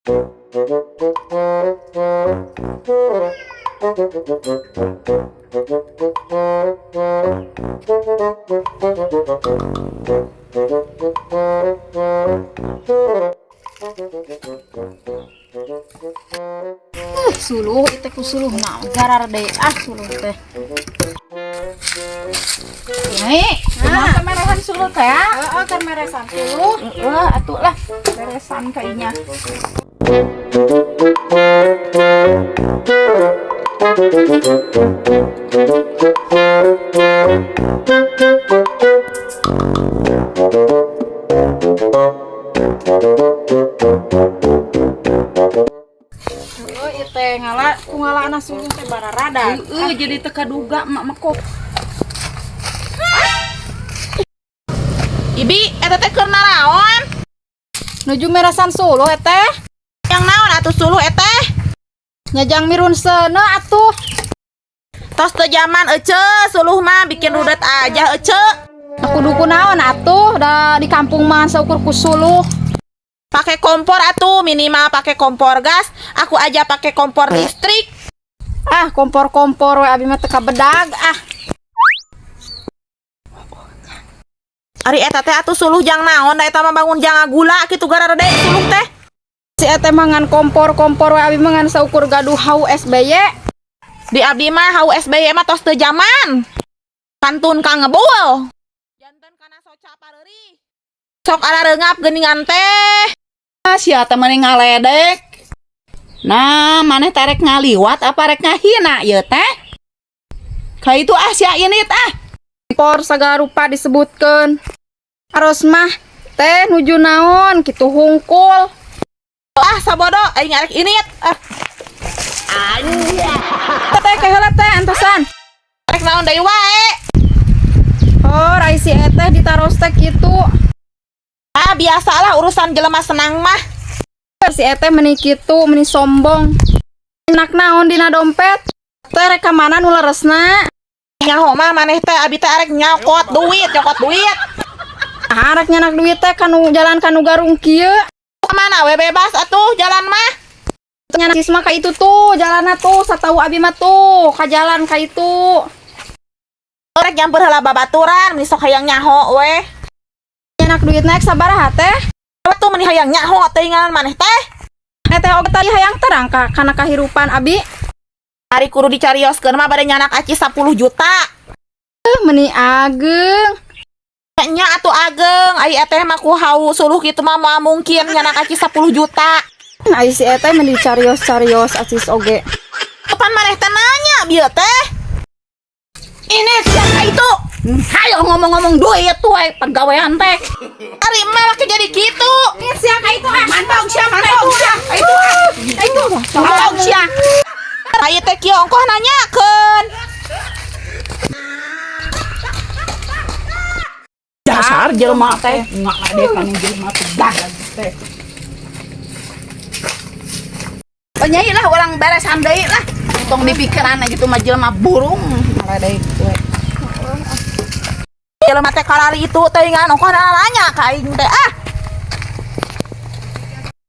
Suluh itu ku suluh naon gararede ah suluh teh. Nih, kumaha meresan suluh teh? Heeh, kan meresan suluh. Heeh, atuh lah. Beresan kayaknya. Heeh, ieu teh ngala ku ngalaana suluh teh bararada. Heeh, jadi teu kaduga emak mah kok. Ibi, eta teh keur naraon? Nuju meresan suluh teh. Yang naon atuh suluh eteh? Nyajang mirun seuneu atuh. Tos teu jaman ece, suluh mah bikin rudet aja ece. Aku duku naon atuh da di kampung mah saukur ku suluh. Pakai kompor atuh, minimal pakai kompor gas, aku aja pakai kompor listrik. Ah, kompor-kompor we abi mah teu kabedag ah. Ari eta teh atuh suluh jang naon da eta mah bangun jang gula kitu gararede suluh teh. Si eta mah ngan kompor-kompor we abi mah ngan saukur gaduh hau SBY. Di abdi mah hau SBY mah tos teu jaman. Kantun ka ngebul. Janten kana soca pareurih. Sok arareungap geuningan teh. Ah, sia teh meni ngaledek. Nah, maneh teh rek ngaliwat apa rek ngahina ieu teh? Ka itu ah sia ini ah. Kompor sagala rupa disebutkeun. Aros mah teh nuju naon kitu hungkul. Ah sabodo aing arek init. Ah, Teh ke heula teh antosan. Rek naon deui wae. Oh, rai si eteh ditaros teh kitu. Ah biasalah urusan jelema senang mah. Si eteh meni kitu, meni sombong. Enak naon dina dompet? Teh rek ka mana nu leresna? Nyaho mah maneh teh abi teh arek nyokot duit, nyokot duit. Ah, rek nyanak duit teh kanu jalan kanu garung kieu. Kemana we bebas atuh jalan mah. Nyanak sisma ka itu tuh, jalanna tuh, satau abi mah tuh, ka jalan ka itu. Rek nyamper heula babaturan, meni sok hayang nyaho we. Nyanak duit naik sabaraha teh? Tuh meni hayang nyaho teuingan maneh teh. Eteh oge tadi hayang terang ka kana kahirupan abi. Ari kudu dicarioskeun mah bade nyanak aci 10 juta. Meni ageng. Nya atuh ageng, ai eteh mah ku hau suluh kitu mah moal mungkin nyanak aci 10 juta. Ai si eteh meni carios-carios acis oge. Kapan maneh teh nanya bieu teh? Ini sia ka itu. Hayo ngomong-ngomong duit tuh we pagawean teh. Ari emak make jadi kitu. Sia ka itu ah. Mantong sia, mantong sia. Ka itu ah. Ka itu. Mantong sia. Ai teh kieu ongkoh nanyakeun. Dasar jelema teh ngaledek kanu jelema teh dagang teh. Penyai lah orang beresan deui lah. Tong dipikiran gitu mah jelema burung ngaledek we. Jelema teh kalari itu teuingan ongkoh nanya ka aing teh ah.